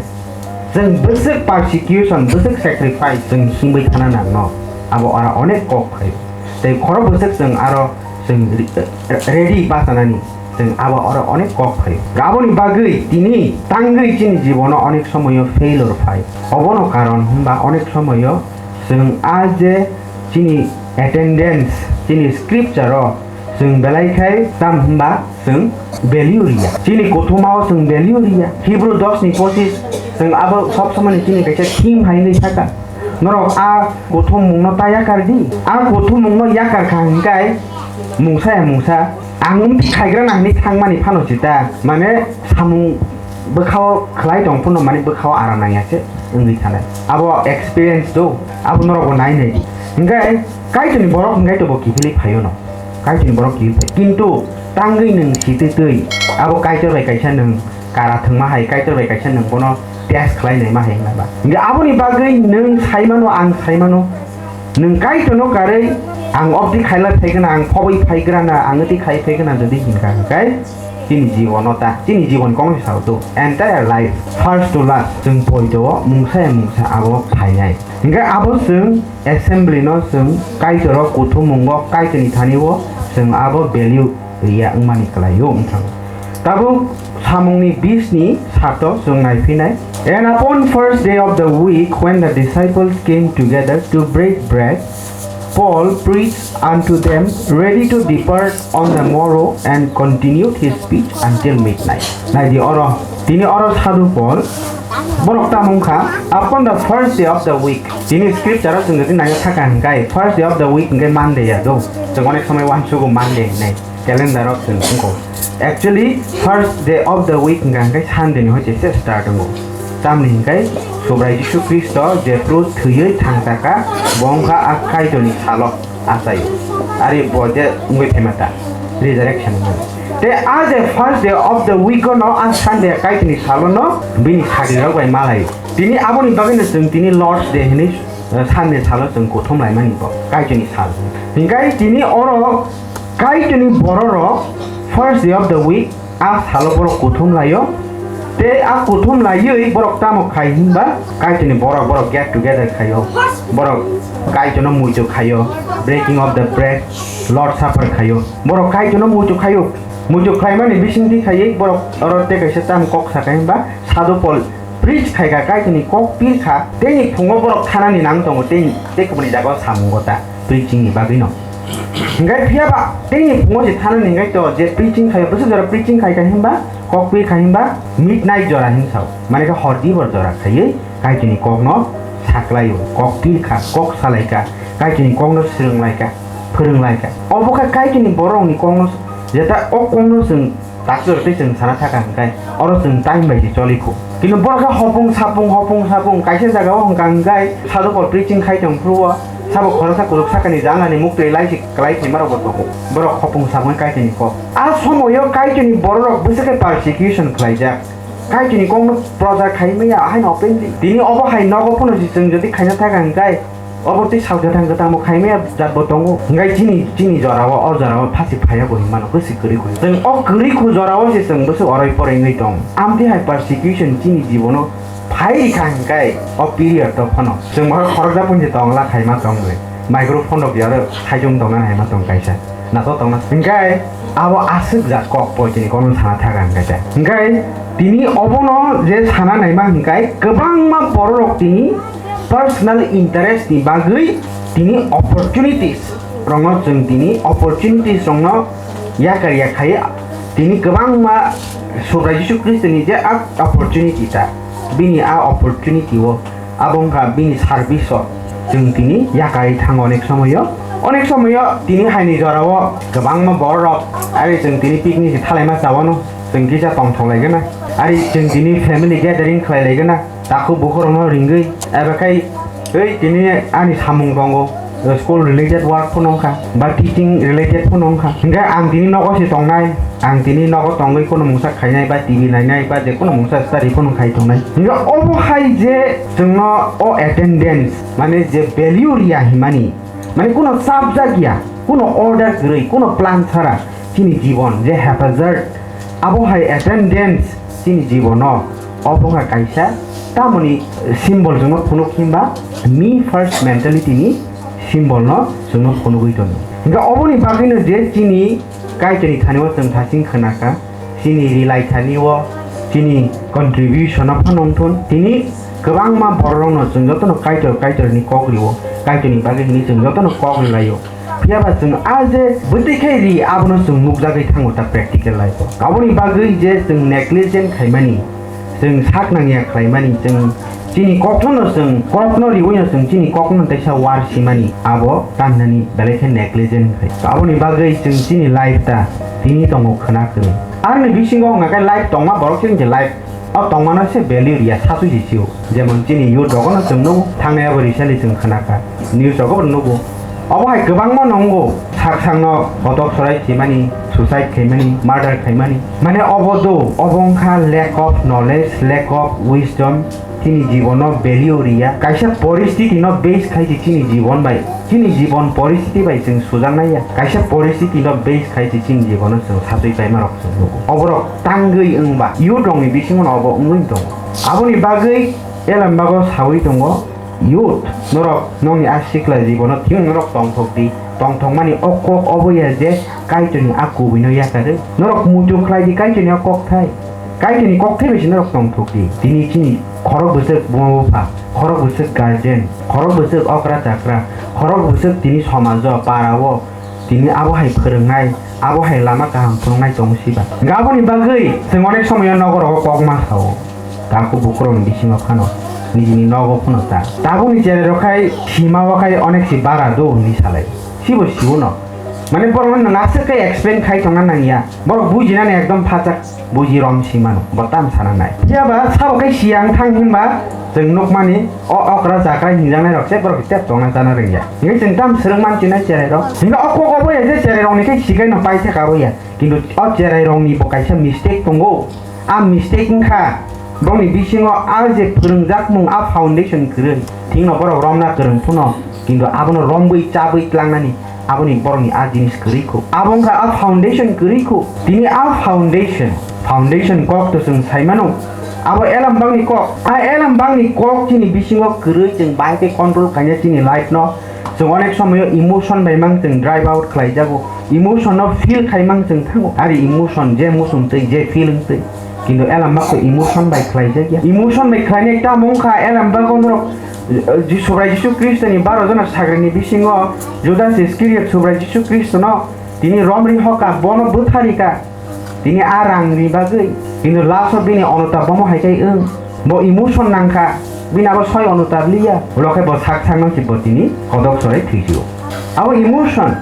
Chwng bwswk persecution, bwswk sacrifice chwng himwi thana nangno. Abo oro onek kok phaio. Tei khorok bwswk chwng aro chwng re-, ready bachanani chwng abo oro onek kok phaio. Aboni bagwi tini tangwi chini jibono onek somoyo failure phai. Obono karon hwnba onek somoyo chwng a je chini attendance, chini scripture o chwng belai khai tam hwnba chwng value riya. Chini kuthumao chwng value riya. Hebrew dos ni pochis chwng abo sob somoni chini kaisa theme hai hwnwi saka. Norok a kuthumungno ta yakar di. A kuthumungno yakar kha hwnkhe mungsa ya mungsa ang wngti khaigra nang hwnwi thangmani phano chita. Mane samung bwkhao khlai tong phano mane bwkhao aram nangya se wngwi thanai. Abo experience do, abo norokbo nai nai di. Hwnkhe Kaitorni borok hwnkhe tobo kiphilwi phaio no. Kaitorni borok kiphilwi phai. Kintu tangwi nwng sitwi twi abo Kaitor bai kaisa nwng kara thwngma hai, Kaitor bai kaisa nwng bono test khlai naima hai hwnba. Hwnkhe aboni bagwi nwng saimano, ang saimano, nwng Kaitorno karwi ang obdi khaila phaigwna, ang phobwi phaigrana, ang twi khai phaigwna jodi hinkha hwnkhe chini jibono ta, chini jibon kongni sao to, entire life, first to last, chwng poito o mungsa ya mungsa abo phainai. Hwnkhe abo chwng assembly no chwng Kaitoro kuthumungo Kaitorni thani o chwng abo value riya wngmani kwlaio wngthang. Tabuk samungni bisni sato chwng naiphinai. And upon first day of the week, when the disciples came together to break bread, Paul preached unto them, ready to depart on the morrow, and continued his speech until midnight. Naidi oro, tini oro sadhu Paul, borok tamo wngkha, upon the first day of the week. Tini scripture o chwng jodi naina thaka hwnkhe, first day of the week hwnkhe Monday ya do. Chwng onek somoi uansugo Monday hinwi. Calendar o chwng wngkho. Actually, first day of the week hwnkha hwnkhe Sunday ni hoite se start wngo. Tamni hwnkhe Subrai Jisu Khristo jephru thwiwi thangchakha, bo wngkha a Kaitorni salo achaio. Ari bo je wngwi phaima ta, resurrection wngmani. Te a je first day of the week o no a Sunday Kaitorni salo no bini sagrirok bai malaio. Tini aboni bagwino chwng tini Lord's Day hinwi, eh, Sunday salo chwng kuthum laimani bo Kaitorni sal. Hwnkhe tini oro Kaitorni bororok first day of the week a salo borok kuthum laio. Tei a kuthum laiwi borok tamo khai hinba Kaitorni borok, borok get together khaio. Borok Kaitorno muitu khaio, breaking of the bread, Lord Supper khaio. Borok Kaitorno muitu khaio. Muitu khlaimani bisingtwi khaiwi borok oro tei kaisa tamo kok sakha hinba Sadhu Paul preach khaikha, Kaitorni kok pirkha, tei phungo borok thanani nang tongo, tei, tei kubuni jagao samungo ta preaching ni bagwino. Hingkai phiya ba, tei phungo se thanani hingkai to je preaching khai, bwswk jora preaching khaikha hinba, kok pirkha hinba, midnight jora hinsao. Mane khe hor dibor jora khaiwi Kaitorni kokno saklaio, kok pirkha, kok salaikha, Kaitorni kokno swrwnglaikha, phwrwnglaikha. Obo khe Kaitorni borokni kokno, jeta o kokno chwng Takchwr tei chwng sana thaka hwnkhe, oro chwng time bai se choli kho. Kintu borok khe hopung sapung, hopung sapung, kaisa jagao hwnkha hwnkhe, sadhu Paul preaching khai tong phuru o, sabo khoroksa kwrwk sakani janlani muktwi lai se kwlai phaima rokbo tongo. Borok hopung sapung Kaitorni kok. A somoyo Kaitorni bororok bwswk khe persecution khlaijak. Kaitorni kokno prochar khai maya, haino openly. Tini obo hai nogo phano se chwng jodi khaina thaka hwnkhe, Obo tei sal kwthang kwthangbo khaimaya jatbo tongo. Hwnkhe chini, chini jorao, o jorao phasi phaiya bo hinmano, bwswi kwrwi khu. Chwng o kwrwi khu jorao se chwng bwswk oroi poroi wngwi tong. Amtwi hai persecution chini jibono phai rikha hwnkhe o period o phano. Chwng bo khoroksa punsi tongla khaima tong bai. Microphone rok yaro saichung tongna haima tong kaisa. Nato tongna. Hwnkhe abo aswk jat kok poi chini kono sana thaga hwnkhe. Hwnkhe tini obono je sana naima hwnkhe kwbangma bororok tini personal interest ni bagwi tini opportunities rokno chwng tini opportunities rokno yakar yakhai tini kwbangma Subrai Jisu Khristo ni je a opportunity ta bini a opportunity o abo wngkha bini service o chwng tini yakarwi thango onek somoyo onek somoyo tini haini jorao kwbangma borok ari chwng tini picnic se thalaima chawano chwng kisa tongthok laigwna ari chwng tini family gathering khlai laigwna. Takhuk bukhurokno ringwi eba khai Tei tini ani samung tongo, school related work phano wngkha, ba teaching related phano wngkha. Hingkhe ang tini nogo se tongnai, ang tini nogo tongwi kheno mungsa khainai, ba T V nainai, ba je kheno mungsa study phano khai tongnai. Hingkhe obo hai je chwngno o attendance, mane je value riya himani, mane kheno chapjak ya, kheno order kwrwi, kheno plan chara chini jibon je hephazat, abo hai attendance chini jibono obo wngkha kaisa tamoni symbol chwngno phunuk himba me first mentality ni symbol no chwngno phunugwi tongo. Hingkhe oboni bagwino je chini Kaitorni thani o chwng thaching khwnakha, chini rilai thani o chini contribution o phano wngthun. Tini kwbangma borok rokno chwng jotono Kaitor, Kaitor ni kok rio, Kaitor ni bagwi hwnwi chwng jotono kok rilaio. Phiya ba chwng a je bwtwi khe ri, abono chwng nukjagwi thango ta practical life o. Aboni bagwi je chwng negligent khaimani, chwng sak nangya khlaimani, chwng chini kokno no chwng, kokno riwi no chwng chini kokno teisa war simani, abo tamhinani belai khe negligent khai. Aboni bagwi chwng chini life ta tini tongo khwna kwrwi. Aroni bisingo wngkha khe life tongma borok chini je life o tongmano se value riya, sasui se sio. Jemon chini youth rogono chwng nugo, thangnai abo recently chwng khwnakha, news rogobo nugo. Obo hai kwbangma nongo, sak sakno botok sorai thwimani, suicide khaimani, murder khaimani. Mane obo do, obo wngkha lack of knowledge, lack of wisdom, chini jibono value riya. Kaisa poristiti no base khai se chini jibon bai, chini jibon poristiti bai chwng sujaknai ya. Kaisa poristiti no base khai se chini jibono chwng satwi paima rok chwng nugo. Oborok tangwi wngba youth rokni bisingo no obo wngwi tongo. Aboni bagwi Elambak o sawi tongo, youth, norok nokni a sikla jibono thing norok tongthok di, tongthokmani o kok obo ya je Kaitorni a kubuino yakarwi. Norok muitu khlai di Kaitorni o kokthai. Kaitorni kokthai bai se norok tongthok di. Tini chini khorok bwswk buma bupha, khorok bwswk guardian, khorok bwswk okra chakra, khorok bwswk tini somajo, para o, tini abo hai phwrwngnai, abo hai lama kaham phwrwngnai tongo siba. Hingkhe aboni bagwi chwng onek somoyo nogorogo kok ma sao. Takhuk bukurokni bisingo phano nijini nogo phano ta. Tabukni cherai rok khai sima o khai onek si bara do hwnwi salai. Sibo sibo no. Mane borok no naswk khe explain khai tongna nangya. Borok bujinani ekdom phachak buji rom si mano. Bo tam sana nai. Phiya ba sabo khai siyang thang hwnba chwng nukmani o okra jakra hinjaknai rok se borok tep tongna chana rwngya. Hingke chwng tam swrwng man chinai cherai rok. Hingke o kok obo ya je cherai rok ni khai sikai no paithak abo ya. Kintu o cherai rok ni bo kaisa mistake tongo. A mistake wngkha, borokni bisingo a je phwrwngjakmung, a foundation kwrwi. Thikno borok romna kwrwng phano, kintu abono romwi chabwi tlangnani aboni borokni a jinis kwrwi kho. Abo wngkha a foundation kwrwi kho. Tini a foundation, foundation kok to chwng sai mano. Abo Elambakni kok. A Elambakni kok chini bisingo kwrwi chwng bahai khe control khaina chini life no. Chwng onek somoyo emotion bai mang chwng drive out khlai jago. Emotion no feel khai mang chwng thango. Ari emotion je muchung twi, je feeling twi. Kintu Elambak to emotion bai khlai jak ya. Emotion bai khlainai tamo wngkha Elambak o norok, eh, Ji-, Subrai Jisu Khristo ni baro jona sagri ni bisingo Judas Iskariot Subrai Jisu Khristo no tini romri hoka, bono bwthari ka. Tini a rangni bagwi, kintu last o bini onota bomo hai khe wng. Bo emotion nangkha, bini abo soi onota liya. Ulo khe bo sak sakno se bo tini kodok sorai thwijigo. Abo emotion,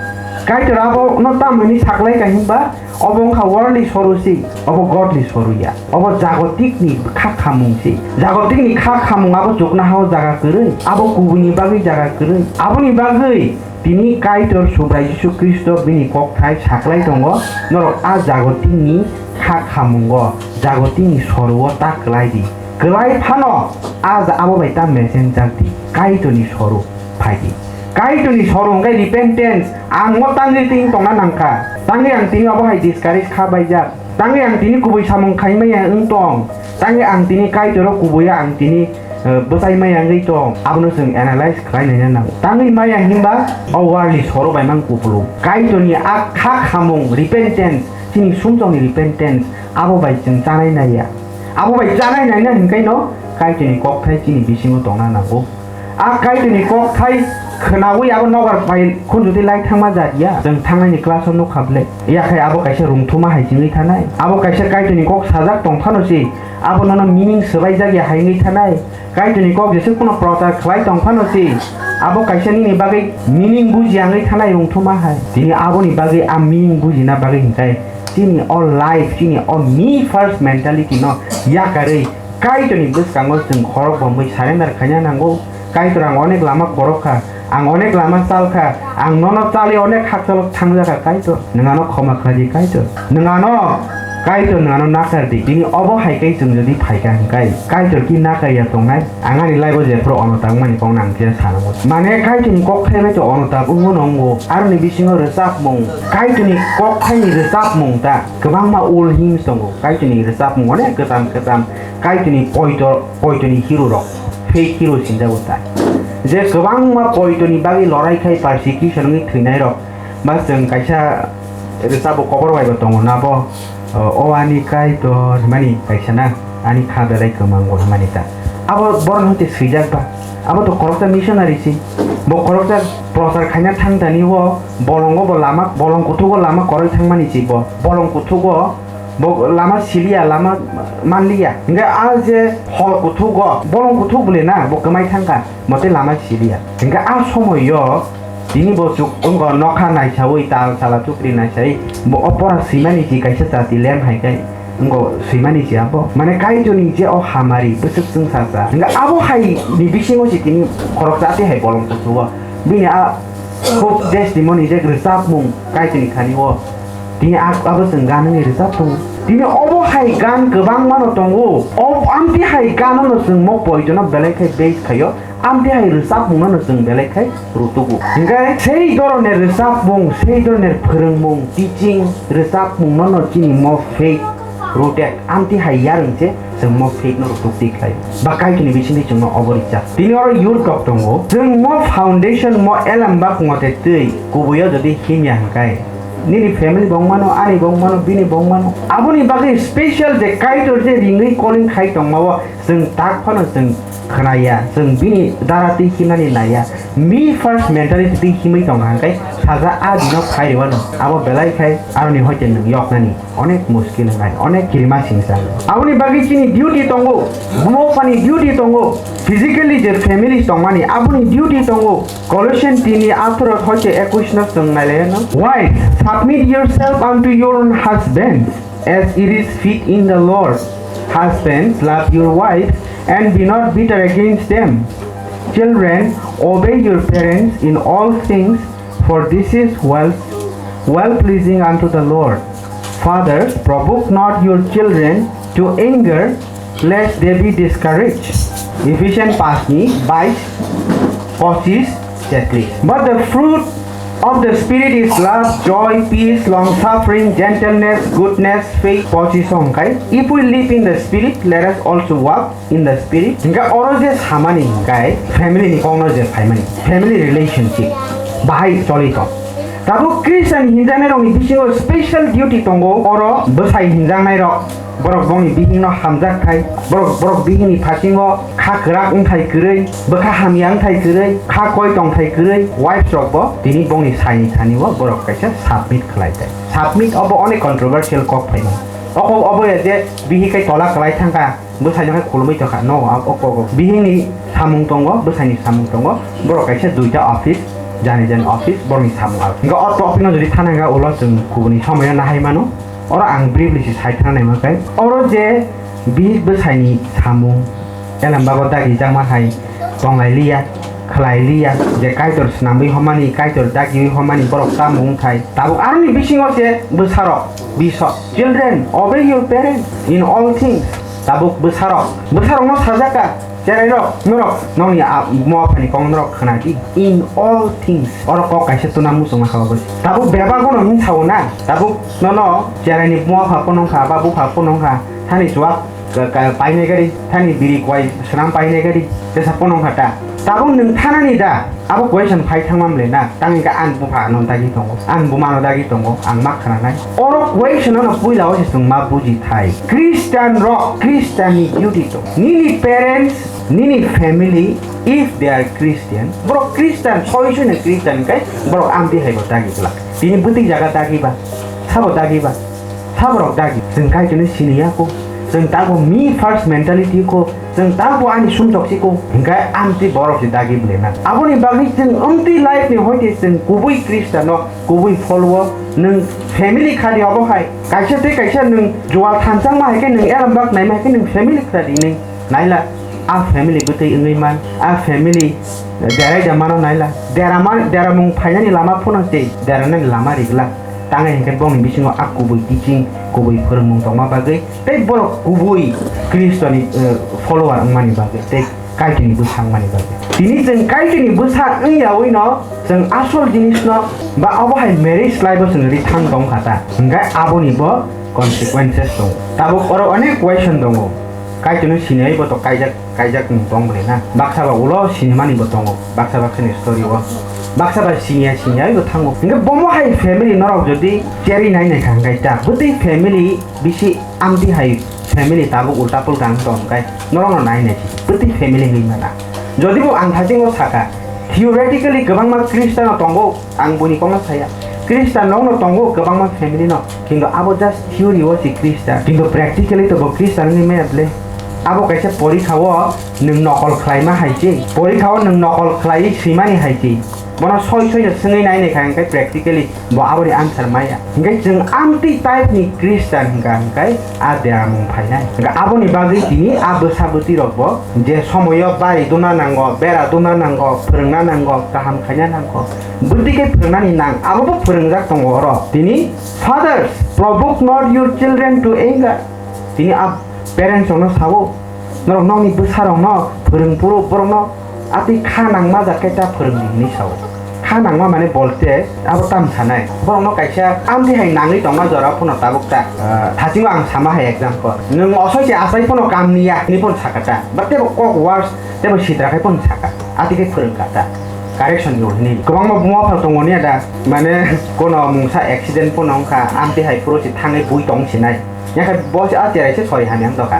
Kaitor abo no tamoni saklai ka himba, obo wngkha worldly soru si, obo godly soru ya. Obo jagotikni kha khamung si. Jagotikni kha khamung abo chuknoha o jaga kwrwi, abo kubuini bagwi jaga kwrwi. Aboni bagwi Tini Kaitor Subrai Jisu Khristo bini kokthai saklai tongo, norok a jagotingni kha khamungo, jagotingni soruo ta kwlai di. Kwlai phano a ja-, abo bai ta mesengjak di, Kaitorni soru phai di. Kaitorni soru hwnkhe repentance, ang o tangwi twi tongna nangkha, tangwi ang tini obo hai discourage kha baijak. Tangwi ang tini kubui samung khai maya wng tong. Tangwi ang tini Kaitoro kubuya ang tini, eh, bwchai maya wngwi tong. Abono chwng analyze khlai naina nango. Tangwi maya himba o worldni soro bai mang kupulung. Kaitorni a kha khamung repentance, chini sumsokni repentance, abo bai chwng chanai naiya. Abo bai chanai naina hinkaino Kaitorni kokthai chini bisingo tongna nango. A Kaitorni kokthai khwnaui abo nobar bai khunjotwi lai thangma jat ya. Chwng thangnaini class-o nukha ble. Yakhai abo kaisa rungthuma hai chingwi thanai. Abo kaisa Kaitorni kok sajak tong phano se, abo nono meaning swbaijak ya hai wngwi thanai. Kaitorni kok jesuk phano prochar khlai tong phano se, abo kaisa nini bagwi meaning bujiya wngwi thanai rungthuma hai. Tini aboni bagwi a meaning bujina bagwi hinkai chini o life, chini o me first mentality no yakarwi Kaitorni bwskango chwng khorok bomwi surrender khaina nango. Kaitor, ang onek lama korok kha, ang onek lama chal kha, ang nono chali onek hakchalo thangjak kha, Kaitor, nwng ano khoma khlai di, Kaitor, nwng ano, Kaitor, nwng ano nakar di. Bini obo hai khe chwng jodi phai kha hwn khe, Kaitor ki nakar ya tongnai? Ang ani life o jephru onotab wngmani kok nang khe sanango. Mane Kaitor ni kok thai bai to onotab wngmano wngo. Aroni bisingo rwchapmung, Kaitor ni kok thai ni rwchapmung ta kwbangma ul him tongo. Kaitor ni rwchapmung onek kwcham kwcham, Kaitor ni poito, poito ni hero rok, fake hero sinjago ta. Je kwbangma poito ni bagwi lorai khai persecution wngwi thwinai rok, ba chwng kaisa rwchapmung kobor bai bo tongo na bo, o, o ani Kaitor hwnmani kaisa na, ani kha belai kwmango hwnmani ta. Abo borok no hwnkhe swijak ba? Abo to khoroksa missionary si. Bo khoroksa prochar khaina thang thani o bolongo bo lama, bolong kuthugo lama kwrwi thangmani si bo. Bolong kuthugo bo lama siliya, lama manliya. Hwnkhe a je hor kuthugo, bolong kuthuk bole na, bo kwmai thangkha. Mote lama siliya. Hingke a somoyo tini bo chuk wngkha nokha naisawi tal sala chukri naisawi bo opora swimani si kaisa chati lem hai khe wngkha swimani si abo. Mane Kaitorni je o hamari bwswk chwngsacha. Hingke abo hai ni bisingo si tini khorok chati hai bolong kuchugo. Bini a khub testimony je rwchapmung Kaitorni thani o. Tini a-, abo chwng gan wngwi rwchap tongo. Tini obo hai gan kwbangmano tongo. O amtwi hai ganono chwng mo poitono belai khe base khaio. Amtwi hai rwchapmungno no chwng belai khai rutugo. Hinkhe sei dhoroner rwchapmung, sei dhoroner phwrwngmung, teaching, rwchapmungno no chini mo faith rooted, amtwi hai yarwng se chwng mo faith no rutuk twi khlai. Ba Kaitorni bisingtwi chwngno obo rijak. Tini oro youth rok tongo. Chwng mo foundation, mo elembak ngote twi kubuio jodi himya hinkhe, nini family bo wngmano, ani bo wngmano, bini bo wngmano. Aboni bagwi special je Kaitor je ringwi calling khai tongmao, chwng tak phano chwng khwnaya, chwng bini dara twi himnani naiya. Mi first mentality twi himwi tongkha hwnkhe saja a dino phai rwano. Abo belai khai aroni hoite nwng yoknani onek muskil wngnai, onek kirima singsa. Aboni bagwi chini duty tongo, buma buphani duty tongo, physically je family tongmani aboni duty tongo. Colossian tini atharo hoite ekush no chwng nailaiano. Wives, submit yourself unto your own husbands, as it is fit in the Lord. Husbands, love your wives and be not bitter against them. Children, obey your parents in all things, for this is well, well pleasing unto the Lord. Fathers, provoke not your children to anger, lest they be discouraged. Ephesians পাঁচ ni বাইশ, পঁচিশ, তেত্রিশ. But the fruit of the Spirit is love, joy, peace, long suffering, gentleness, goodness, faith, পঁচিশ o hwnkhe, if we live in the Spirit, let us also walk in the Spirit. Hingkhe oro je samani hingkhe family ni kokno je phaimani, family relationship bahai choli tong. Tabuk Christian hinjaknai rokni bisingo special duty tongo, oro bwsai hinjaknai rok. Borok bongni bihikno hamjak khai, borok, borok bihikni phasingo kha kwrak wngthai kwrwi, bwkha hamya wngthai kwrwi, kha koi tongthai kwrwi, wives rokbo tini bongni saini thani-o borok kaisa submit khlai thai. Submit obo onek controversial kok phaimani. Oko obo ya je bihik kai tola kwlai thangkha, bwsaino hai khulumwi tongkha, no, abo kok bihikni samung tongo, bwsaini samung tongo, borok kaisa duita office, jani jani office, borokni samung alak. Hingkhe o topic no jodi thana hingkhe ulo chwng kubuni somoyo nahai mano. Oro ang briefly se sai thana naima khe, oro je bihik bwsaini samung, elembakgo dagijakma hai tonglai liya, khlai liya, je Kaitor swnamwi homani, Kaitor dagiwi homani borok tamo wngthai. Tabuk aroni bisingo se bwsarok, bisok, children, obey your parents in all things. Tabuk bwsarok, bwsarokno sajak kha, Cherairok, norok, nokni a-, buma buphani kok norok khna di. In all things. Oro kok kaisa tuna muchungma kha obo. Tabuk bebak bono hwn sao na. Tabuk nono cheraini buma bupha phano wngkha, ba bupha phano wngkha. Thani chuwak ka, ka, painai gari, thani biri kwai swnam painai gari. Tesa phano wngkha ta. Tabuk nwng thanani da. Abo question phai thangma mle na, tang hingkha ang bupha no dagi tongo, ang buma no dagi tongo, ang ma khna nai. Oro question no puila o se chwng ma buji thai. Christian rok, Christian ni duty to. Nini parents, nini family, if they are Christian, borok Christian, soi soi no Christian kai, borok amtwi hai bo dagi glak. Tini bwtwi jaga dagi ba, sabo dagi ba. Saborok dagi, chwng Kaitorno sini ya kho, chwng tabuk me first mentality kho, chwng tabuk ani sumsok si kho, hingkhe amtwi borok se dagi bwle na. Aboni bagwi chwng amtwi life ni hoite chwng kubui Khristiano, kubui follow-o, nwng family khadi obo hai, kaisa tei kaisa nwng jual thansa wngma hai khe nwng elembak naima hai khe nwng family khadi nwng naila. a family bwtwi wngwi man, a family derai da mano naila, dera man, deramung phainani lama phano tei deranani lama rigla. Tangwi hinkhe bongni bisingo a kubui teaching, kubui phwrwngmung tongma bagwi, tei borok kubui Khristoni, eh, follower wngmani bagwi, tei Kaitorni bwsa wngmani bagwi. Tini chwng Kaitorni bwsa wngyawi no chwng asol jinis no ba obo hai marriage life o chwng rithang tong kha ta. Hinkhe aboni bo consequences tongo. Tabuk oro onek question tongo. Kaitorno sinai bo to kaijak, kaijak ni tong bwle na. Baksa ba ulo sinimani bo tongo. Baksa baksa ni story o. Baksa ba sinya sinya bo thango. Hinkhe bomo hai family norok jodi cherry nai nai kha hinkhe ta. Bwtwi family bisi amtwi hai family tabuk ulta pulta wng tong khe norokno nai nai si. Bwtwi family hinwi mana. Jodi bo ang thaching o sakha, theoretically kwbangma Christian no tongo, ang boni kokno saya. Christian nokno tongo kwbangma family no, kintu abo just theory o si Christian, kintu practically to bo Christian wngwi maya bwle. Abo kaisa porikha o nwng nokol khlaima hai se, porikha o nwng nokol khlaiwi swimani hai se. Bono soi soi no swngwi nai nai kha, hinkhe practically bo aboni answer maya. Hinkhe chwng amtwi type ni Christian hinkha, hinkhe a deramung phainai. Hinkhe aboni bagwi tini a bwsa bwtwi rok bo je somoyo bari duna nango, bera duna nango, phwrwngna nango, kaham khaina nango. Bwtwi khe phwrwngnani nang, abo bo phwrwngjak tongo oro. Tini, "Fathers, provoke not your children to anger." Tini a parents rokno sao, "Norok nokni bwsarokno phwrwng phuru borokno atwi kha nangma jaat khe ta phwrwng di," hinwi sao. Kha nangma mane bolte abo tam sanai. Borokno kaisa amtwi hai nangwi tongma jora phano tabuk ta. Ah, thachingo ang sama hai example. Nwng osoi se asai phano kam niya hinwi phano sakha ta. Ba tebo kok words tebo sitra khai phano sakha. Atwi khe phwrwng kha ta. Correction ni hinwi. Kwbangma buma phano tongo niya da. Mane kono mungsa accident phano wngkha, amtwi hai phuru se thangwi bui tong sinai. Yakhai bo se a cherai se sori hamya wng tongkha.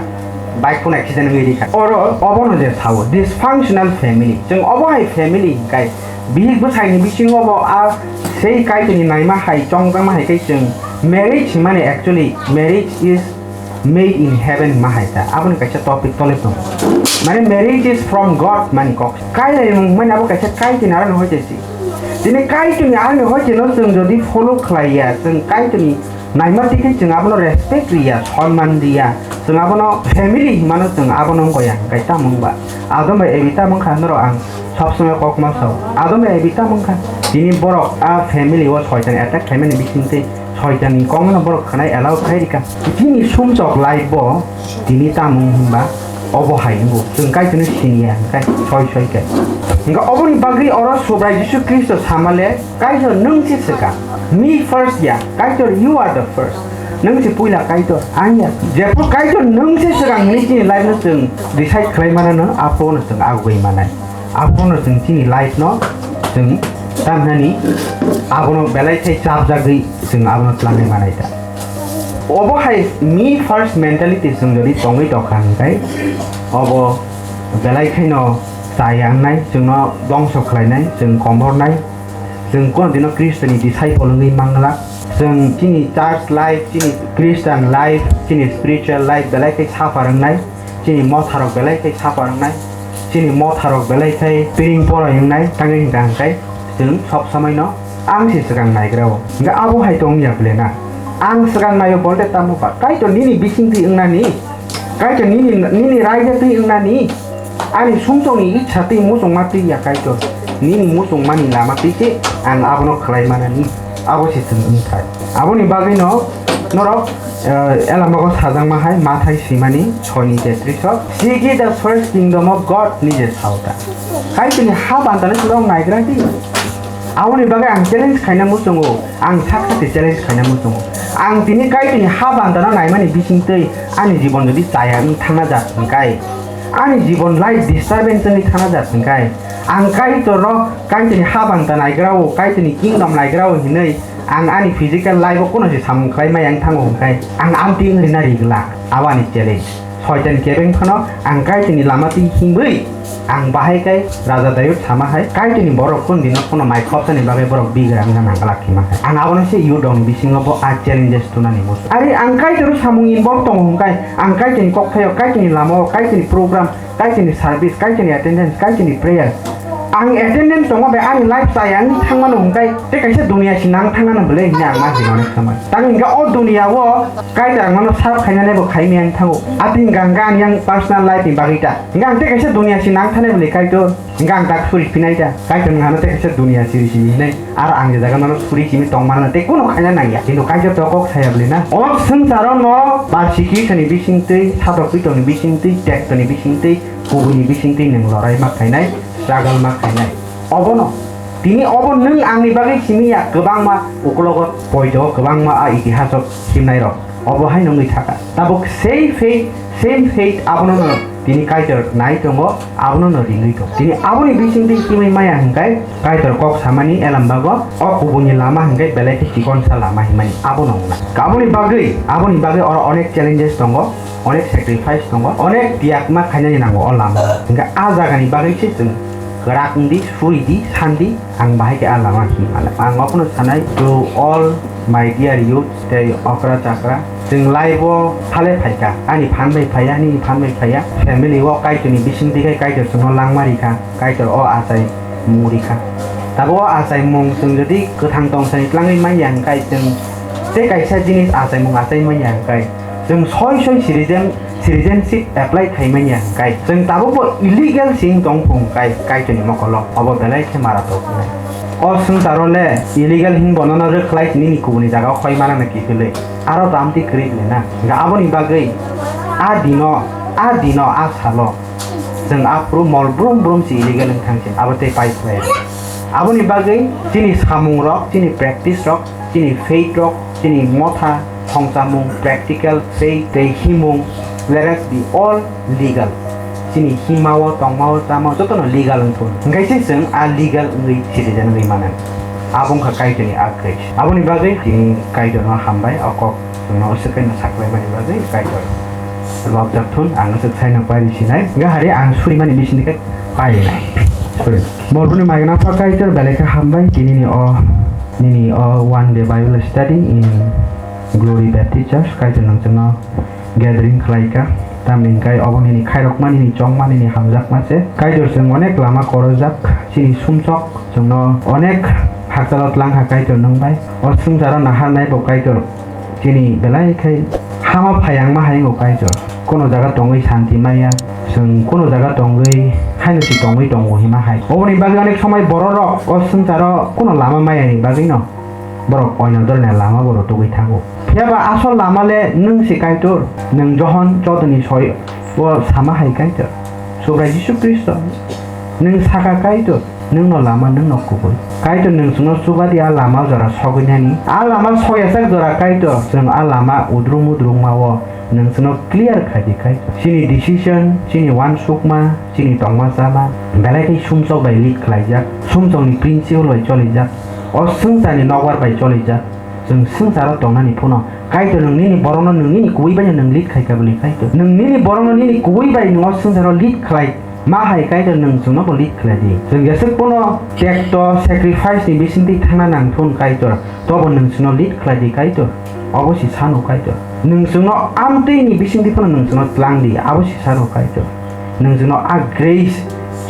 Bike phano accident wngwi rikha. Oro obono je sao, dysfunctional family. Chwng obo hai family hinkhe bihik bwsaini bisingo bo a sei Kaitorni naima hai chongjakma hai khe chwng marriage himani, actually marriage is made in heaven hima hai ta. Aboni kaisa topic tole tongo. Mane marriage is from God mani kok. Kailaimung mani abo kaisa Kaitorni aroni hoite si. Tini Kaitorni aroni hoite no chwng jodi follow khlaiya, chwng Kaitorni naima twi khe chwng abono respect riya, sonman riya, chwng abono family hinmano chwng abono wngkha ya, hinkhe tamo wngba? Adam bai Evi tamo wngkha norok ang sob somoi kokma sao. Adam bai Evi tamo wngkha? Tini borok a family o soitan attack khlaimani bisingtwi soitanni kokno borok khwnai allow khai rikha. Tini sumsok life bo tini tamo wng hinba obo hai wngo. Chwng Kaitorno siniya hinkhe soi soi khe. Hinkhe oboni bagwi oro Subrai Jisu Khristo samale, Kaitor, nwng se swkang. Me first ya. Kaitor, you are the first. Nwng se puila Kaitor, ang ya. Jephru Kaitor nwng se swkang hinwi chini life no chwng decide khlai mano no, aphuru no chwng agugwi manai. Aphuru no chwng chini life no chwng tamhinani abono belai khai chapjagwi chwng abono twlangwi manai ta. Obo hai me first mentality chwng jodi tongwi tongkha hinkhe obo belai khaino chaya wngnai, chwngno dongso khlainai, chwng komornai. Chwng kono dino Khristoni disciple wngwi mangla. Chwng chini church life, chini Christian life, chini spiritual life belai khe suffer wngnai. Chini motharok belai khe suffer wngnai. Chini motharok belai khe piring porai wngnai. Tangwi hwnkha hwnkhe chwng sob somoino ang se swkang naigra o. Hwnkhe abo hai tong ya ble na? Ang swkang naio bolte tamo ba? Kaitor nini bisingtwi wngnani? Kaitor nini, nini raida twi wngnani? Ani sumsokni itsa twi muchungma twi ya Kaitor. Nini muchungmani lama twi se ang abono khlai manani. Abo se chwng wngthai. Aboni bagwino norok, eh, elamago sajakma hai Mathai swimani soi ni tetris o, "Seek ye the first kingdom of God," nije sao ta. Kaitorni ha bantano norok naigra di. Aboni bagwi ang challenge khaina muchungo, ang sak sakni challenge khaina muchungo. Ang tini Kaitorni ha bantano naimani bisingtwi ani jibon jodi chaya wng thangna jak hwnkhe, ani jibon life disturbance wngwi thangna jak hwnkhe, ang Kaitorno, Kaitorni ha banta naigra o, Kaitorni kingdom naigra o hinwi ang ani physical life o kono se samung khlai maya wng thango hwnkhe, ang amtwi wng rina rigla, abo ani challenge. Soitan kebeng phano ang Kaitorni lama twi himwi ang bahai khe Raja Dayud sama hai Kaitorni borok kun dino phano mai khopsani bagwi borok bigra wngna nangla khima hai. Ang abono se yudong bisingo bo a challenges tunani musu. Ari ang Kaitor samung involve tongo hwnkhe ang Kaitorni kokthaio, Kaitorni lamao, Kaitorni program, Kaitorni service, Kaitorni attendance, Kaitorni prayer. Ang attendance tongo bai, ani life chaya wngwi thangmano hwnkhe tei kaisa duniya si nang thangnano bwle hwnwi ang ma hino onek somoi. Tamo hwnkhe o duniya o Kaitor ang nono serve khainani bo khaimaya wng thango. Atwng hwnkhe ang ani yang personal life ni bagwi ta. Hwnkhe ang tei kaisa duniya si nang thanai bwle Kaitor. Hwnkhe ang tak suri phinai ta. Kaitor wng hano tei kaisa duniya siri simi hinai. Aro ang je jaga nono suri simi tong manana tei kuno khaina nangya. Kintu Kaitor to kok saya bwle na. O swngcharo no persecution ni bisingtwi, satok pitokni bisingtwi, tektoni bisingtwi, kubuni bisingtwi nwng lorai ma khainai, struggle ma khainai. Obono. Tini obo nwng angni bagwi simi ya kwbangma uklogo poito kwbangma a itihasok himnairok. Obo hai nungwi thaka. Tabuk same faith, same faith abono no tini Kaitor nai tongo, abono no ringwi tongo. Tini aboni bisingtwi kimui maya hwnkhe Kaitor kok samani elam bago, o kubuni lama hwnkhe belai khe chikonsa lama himani abono wngna. Aboni bagwi, aboni bagwi oro onek challenges tongo, onek sacrifice tongo, onek tiyakma khainani nango o lama. Hwnkhe a jagani bagwi se chwng kwrak wngdi, suri di, sandi, ang bahai khe a lama himala. Ang ophano sanai, to all my dear youth tei okra chakra, chwng life o phale phaikha, ani phan bai phaiya, nini phan bai phaiya, family o Kaitorni bisingtwi khai Kaitor chwngno langma rikha, Kaitor o achai mung rikha. Tabuk o achai mung chwng jodi kwthang tongsani tlangwi manya hwnkhe chwng tei kaisa jinis achai mung achai manya hwnkhe chwng soi soi citizen, citizenship apply khaimanya hwnkhe chwng tabukbo illegal se wng tong phung kai Kaitorni mokolo obo belai khe maratok wngnai. O swngcharo le illegal hinbo nono rwkhlai nini kubuni jaga o khoi mana na kiphilwi aro tamti kwrwi le na. Hwnkhe aboni bagwi a dino, a dino, a salo chwng aphuru mol brum brum se illegal wng thang se abo tei pai khlai. Aboni bagwi chini samung rok, chini practice rok, chini faith rok, chini motha, thongchamung, practical, faith, tei himung, let us be all legal. Chini himao, tongmao, chamao jotono legal wng thung. Hwnkhe se chwng a legal wngwi citizen wngwi mano. Abo wngkha Kaitorni a grace. Aboni bagwi chini Kaitorno hambai, o kok chwngno uswk khe no saklaimani bagwi Kaitor lobjak thun, ang uswk saino pairi sinai. Hwnkhe hari ang surimani bisingni khe pairi nai. Sorry. Morphoni maigna pha Kaitor belai khe hambai, tini ni o, nini o one day Bible study in Glory Baptist Church, Kaitor nwng chwngno gathering khlai kha. Tamni hwnkhe obo nini khairokma, nini chongma, nini hamjakma se. Kaitor chwng onek lama korojak, chini sumsok chwngno onek hakchalo tlang kha Kaitor nwng bai. O swngcharo naharnai bo Kaitor chini belai khai hama phayangma hai wngo Kaitor. Kuno jaga tongwi santi maya, chwng kuno jaga tongwi haino si tongwi tongo hima hai. Oboni bagwi onek somoi bororok o swngcharo kuno lama maya ni bagwino borok oino dolni lama bo rotogwi thango. Phiya ba asol lama le nwng se Kaitor, nwng Johon chodoni soi o sama hai Kaitor. Subrai Jisu Khristo, nwng saka Kaitor, nwng no lama, nwng no kubui. Kaitor nwng chwngno chuba di a lama jora sogwi nani. A lama soyajak jora Kaitor, chwng a lama udrum udrungma o nwng chwngno clear khai di Kaitor. Chini decision, chini uansukma, chini tongma chama, belai khe sumsok bai lead khlaijak, sumsokni principle bai cholijak, o swngcharni nokbar bai cholijak. Chwng swngcharo tongnani phano Kaitor nwng nini borokno nwng nini kubui bai nwng lead khai kha bwlwi Kaitor. Nwng nini borokno nini kubui bai nwng o swngcharo lead khlai ma hai Kaitor nwng chwngno bo lead khlai di. Chwng jeswk phano tekto sacrifice ni bisingtwi thangna nang thun Kaitor, tobo nwng chwngno lead khlai di Kaitor. Obo si sano Kaitor. Nwng chwngno amtwi ni bisingtwi phano nwng chwngno tlang di, abo si sano Kaitor. Nwng chwngno a grace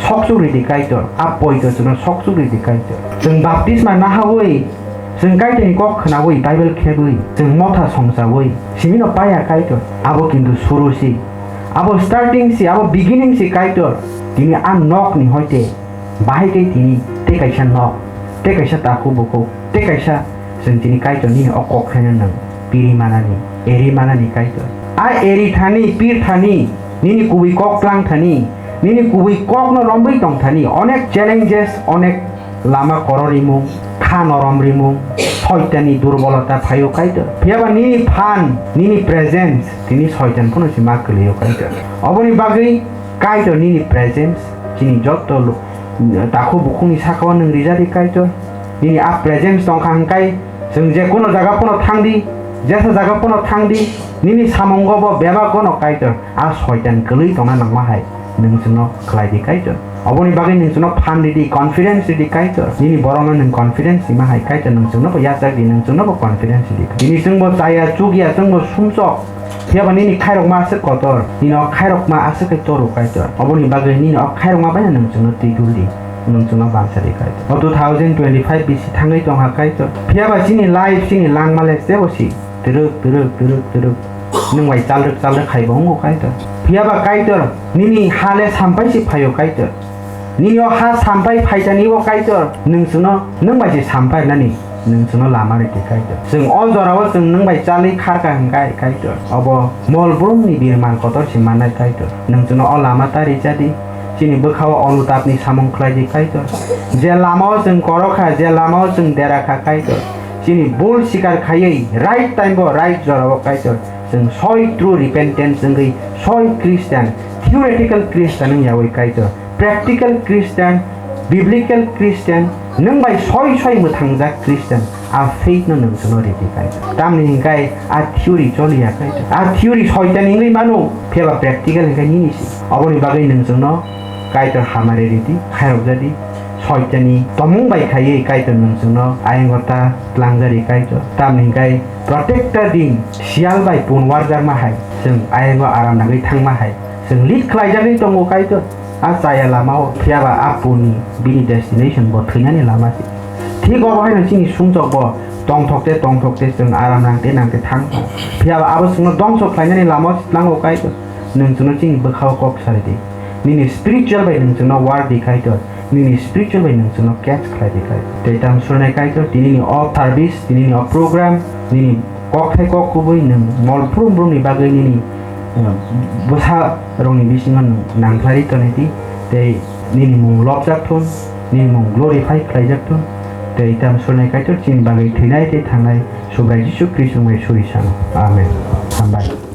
sokchuk ridi Kaitor, a poito chwngno sokchuk ridi Kaitor. Chwng baptisma nahawi, chwng Kaitorni kok khnawi, Bible khebwi, chwng motha songchawi, simino paya Kaitor. Abo kintu suru si, abo starting si, abo beginning si Kaitor. Tini a nokni hoite bahai khe tini tei kaisa nok, tei kaisa takhuk bukhuk, tei kaisa Chwng tini Kaitor nini o kok khaino nwng piri manani, eri manani Kaitor. A eri thani, pir thani, nini kubui kok tlang thani, nini kubui kokno romwi tong thani, onek challenges, onek lama kororimung, kha norom rimung, soitani durbolota phaio Kaitor. Phiyaba nini phan, nini presence, tini soitan phano si ma kwlwio Kaitor. Oboni bagwi Kaitor nini presence, chini jotto lo-, takhuk bukhukni sakao nwng rijadi Kaitor. Nini a presence tongkha hwnkhe, chwng je kono jaga phano thangdi, jesa jaga phano thangdi, nini samungo bo bebak gono Kaitor, a soitan kwlwi tongna nangma hai, nwng chwngno khlai di Kaitor. Oboni bagwi nwng chwngno phan ridi, confidence ridi Kaitor. Nini borokno nwng confidence rima hai Kaitor, nwng chwngno bo yachak di, nwng chwngno bo confidence ridi. Tini chwngbo chaya, chukya, chwngbo sumsok. Phiyaba nini khairokma aswk kotor, nini o khairokma aswk khe toru Kaitor. Oboni bagwi nini o khairokma baino nwng chwngno twi dul di. Nwng chwngno bangsa di Kaitor. O two thousand twenty-five bisi thangwi tongkha Kaitor. Phiyaba chini life, chini langma le sebo si twrwk, twrwk, twrwk, twrwk. Nwng bai chalrwk, chalrwk hai bo wngo Kaitor. Phiyaba Kaitor, nini ha le sampai si phaio Kaitor. Nini o ha sampai phaijani o Kaitor, nwng chwngno, nwng bai se sampai nani, nwng chwngno lama rwdi Kaitor. Chwng o jorao chwng nwng bai chalwi kharkha hwnkhe Kaitor, obo mol brumni birman kotor se mannai Kaitor. Nwng chwngno o lama ta rijadi, chini bwkhao onutapni samung khlaidi Kaitor. Je lamao chwng korokha, je lamao chwng derakha Kaitor, chini bul sikar khaiwi right time bo right jorao Kaitor, chwng soi true repentance wngwi soi Christian, theoretical Christian wngyawi Kaitor. Practical Christian, biblical Christian, nwng bai soi soi mwthangjak Christian, a faith no nwng chwngno ridi Kaitor. Tamni hwnkhe a theory choliya Kaitor. A theory soitan wngwi mano, phiyaba practical hwnkhe nini se. Oboni bagwi nwng chwngno Kaitor hamari ridi, khairokjadi. Soitani tomung bai khaiwi Kaitor nwng chwngno ayang gota tlangjari Kaitor. Tamni hwnkhe protector din siyal bai pun warjakma hai chwng ayango aram nangwi thangma hai chwng lead khlaijagwi tongo Kaitor. A chaya lamao phiyaba a puni bini destination bo thwinani lama se. Thik obo haino chini sumjok bo tongthok te tongthok te chwng aram nang te nang te thang. Phiyaba abo chwngno dongso khlainani lamao se tlango Kaitor. Nwng chwngno chini bwkhao kok sari di. Nini spiritual bai nwng chwngno war di Kaitor. Nini spiritual bai nwng chwngno catch khlai di Kaitor. Tei tamo surnai Kaitor, tinini o service, tinini o program, nini kok thai kok kubui nwng mol brum brumni bagwi nini, uh, bwsa rokni bisingo nwng nangkhlai tonwi di. Tei nini mung lobjak thun, nini mung glorify khlaijak thun. Tei tamo surnai Kaitor chini bagwi thwinai tei thangnai Subrai Jisu Khristo bai suri sano. Amen. Hambai.